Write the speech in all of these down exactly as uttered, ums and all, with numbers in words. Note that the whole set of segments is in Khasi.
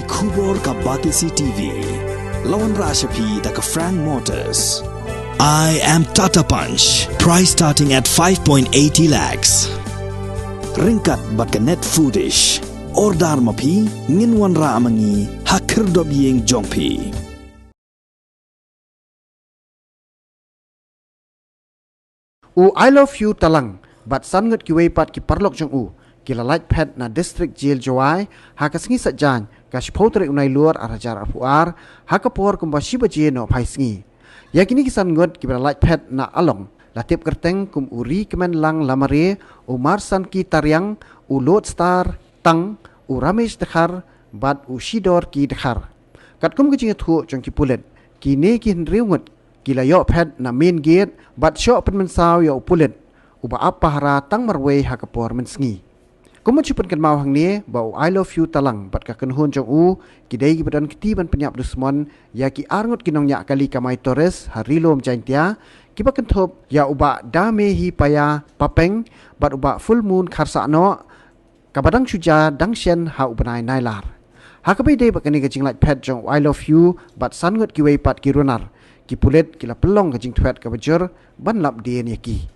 Khubor ka Batesi T V. La wanrah sha phi da ka Frank Motors. I am Tata Punch. Price starting at five point eighty lakhs. Ryngkat bad ka Net Foodish. Order ma phi, ngin wanrah ma ngi ha khyrdop ïing jong phi. U I Love You Talang bad san ngut kiwei pat ki paralok jong u ki la lait phet na District Jail Jowai ha ka sngi Saitjaiñ ka shiphew tarik u Nailur ar hajar arphew ar ha ka por kumba shi baje nohphai sngi. Ïa kine ki san ngut kiba la lait phet na Along la tip kyrteng kum u Rikmenlang Lamare, u Marsanki Tariang, u Lord Star Tang, u Ramesh Dkhar bad u Shidorki Dkhar. Katkum ka jingïathuh jong ki pulit, kine ki hynriew ngut ki la ïoh phet na main gate bad shoh pynmynsaw ïa u pulit uba ap pahara tang marwei ha ka por mynsngi. Kum ban shu pynkynmaw hangne ba u I Love You Talang bad ka kynhun jong u ki dei kiba don kti ban pynïap dusmon ïa ki ar ngut ki nongñiah kali kamai tourist ha Ri Lum Jaiñtia, kiba kynthup ïa u Bah Damehi Paya Papeng bad u Bah Full Moon Kharsahnoh, kaba dang shu jia dang shen ha u bnai Nailar. Ha kaba ïadei bad kane ka jinglait phet jong u I Love You bad san ngut kiwei pat ki runar, ki pulit ki la pynlong ka jingthwet kaba jur ban lap dien ïa ki.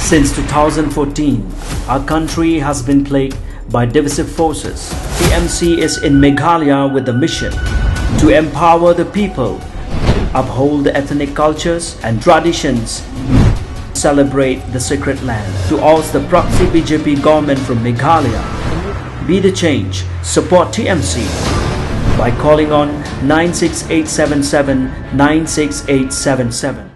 Since two thousand fourteen, our country has been plagued by divisive forces. T M C is in Meghalaya with the mission to empower the people, uphold the ethnic cultures and traditions, celebrate the sacred land. To oust the proxy B J P government from Meghalaya, be the change. Support T M C by calling on nine six eight seven seven nine six eight seven seven.